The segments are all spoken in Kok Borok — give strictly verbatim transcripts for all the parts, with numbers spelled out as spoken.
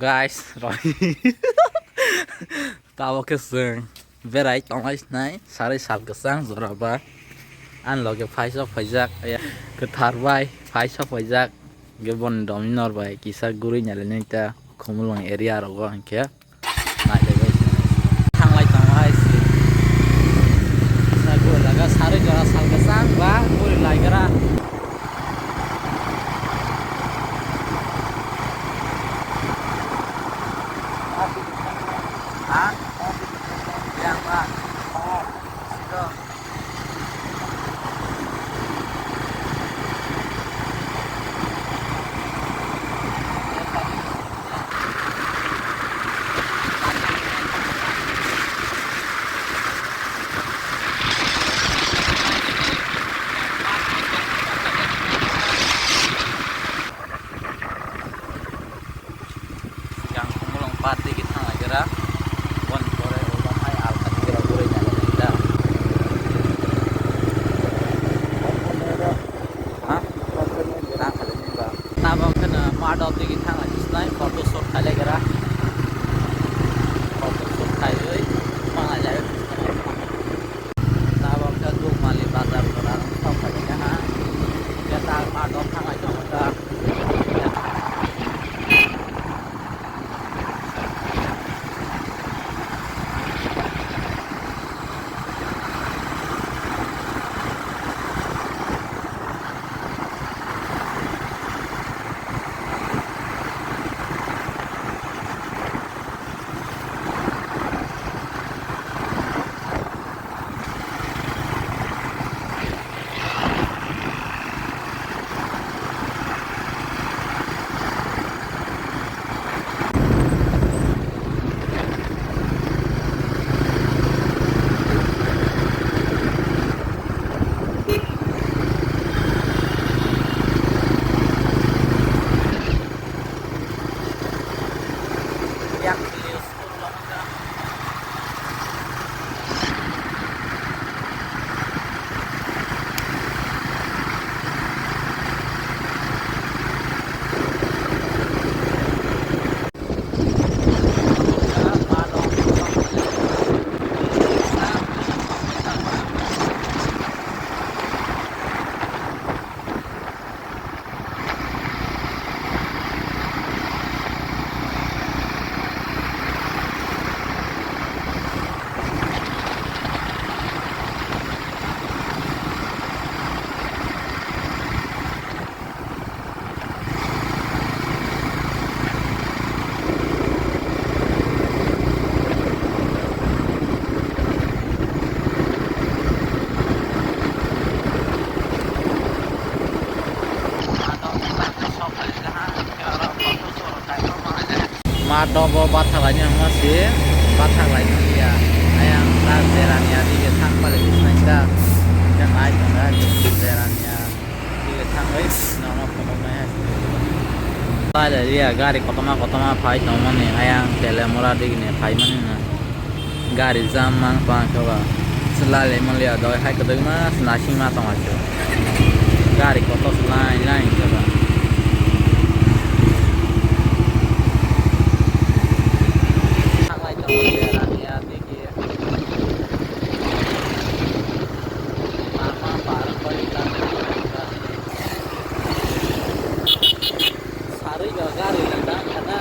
Guys, roi. Tabok khe chwng berai tonglai sinai, sarwi sal kwchang jora ba. Ani loge phaisok phaijak, ya, kwthar bai phaisok phaijak. Hwnkhe boni dominor bai kisa gurui nailainai ta Khumulwng area rogo hwnkhe. Nailaibai. Thanglai tongo hai se. Sa gurui laga sarwi jora sal kwchang ba gurui laigra. Ha? Yang ba. Sido. Yang Khumulwng par digi thang lai gra. Bon pore obo hai alka digi rok gurui nai lai da. Ha? Tang kha le ni ba. Tabok khe no Madop digi thang lai sinai photo shoot khai lai gra. Photo shoot khaiwi ma lai. Tabok khe Dukmali bazar jora rok thok khai lai ha. Khe ta Madop thang lai tongo ta. Madop o bathak lainai wngma se, bathak lainai ya. Ayang ta berani ya, dige thang pale bising ta. Nai tongo berani ya. Dige thangwi nono phunuknai hai. Pai lai liya, gari kotorma kotorma phai tongmani, ayang Telemura digini phaimani no. Gari jam mang tong khe ba. Chwla le manya doi hai kwdwkma nasing ma tong khe. Gari kotor se line line khe ba. Thanglai tongo berani ya digi. Lama parkwlai ta. Sarwi ba gari le tang khana.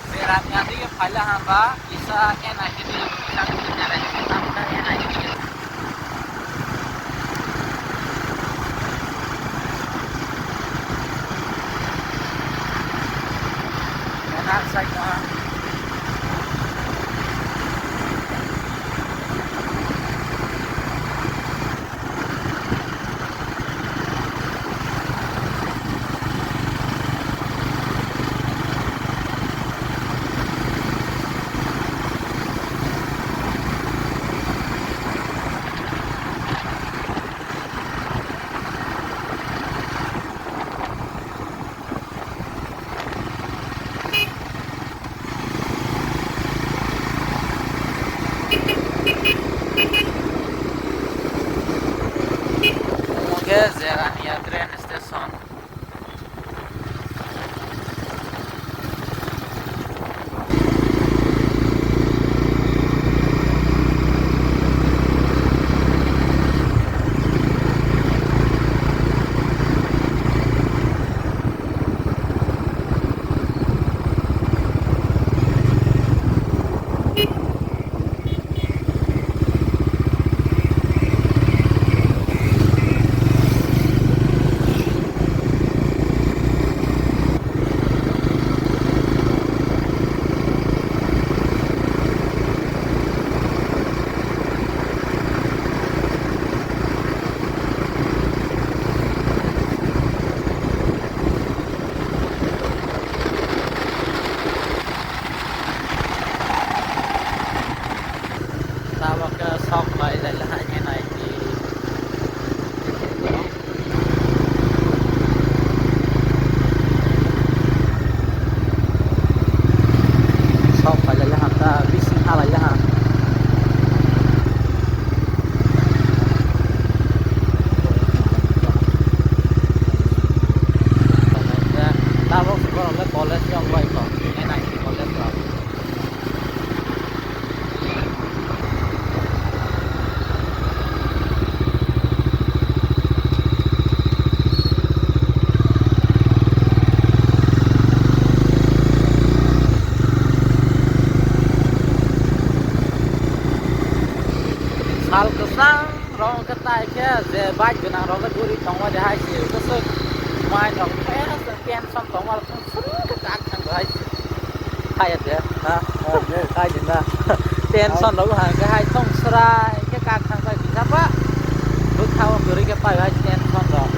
Berani ya digi phaila hamba, kisa N I T ni, kisa N I T ni. Enak saja. Abo borok le college rok bai kok, N I T college rok. Sal kwchang rok khe tai khe je bike gwnang rok le guri tongma de hai se kwchwk mai rok khe tension tongma rok. Suru khe kak thang hai. Hai de, ha? Hai de na. Tension rok ha khe hai tong srai khe kak thang bai kisa pa. Bwkha o kwrwi khe pai hai tension rok.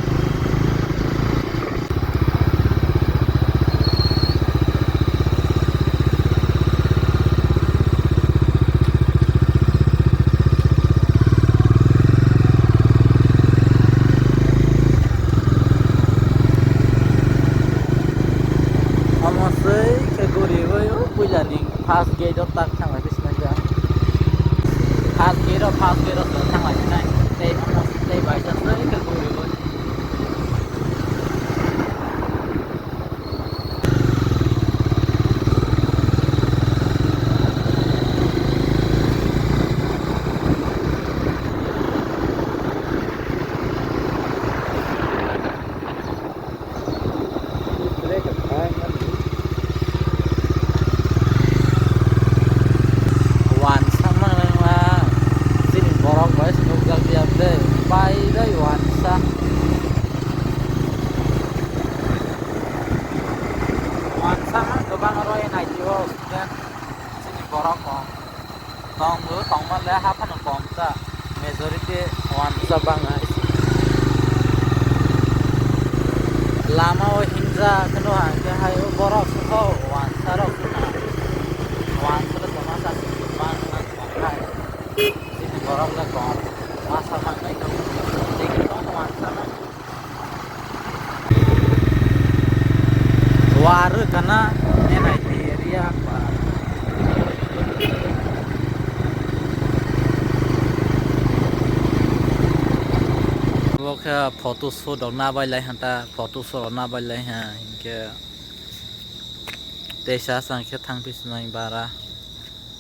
Omo sei khe guriwi o puila ni first gate o tak thanglai phi sinai ja. First gate o, first gate o se thanglai phinai. Tei omo tei bai sa sei khe guriwi. Wansa manai ma chini borok bai se nukjak ya de bai dai wansa. Wansa kwbang aro N I T o student chini borok kok. Tongo, tongma le haphano kom ta, majority wansa bang hai. Lama o himjak no hwnkhe hai o borok se kho wansa rok se na. Wansa le tongma sa se bang na tong hai. Chini borok le kom, masa mangnai tong. Chini tong wansa no. Warwkana N I T area ba. Obo khe photo shoot rok nabai lai hanta, photo shoot rok nabai lai ha hinkhe teisa chang khe thang phi sinai bara.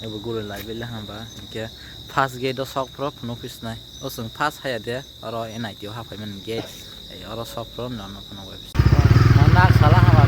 Ebo guri lai bai le hwnba hinkhe first gate o sok phro phunuk phi sinai. O chwng first haya de oro N I T o haphai mani gate. Ei oro sok phro no no phunuk bai phi sinai. Nak sala hwnba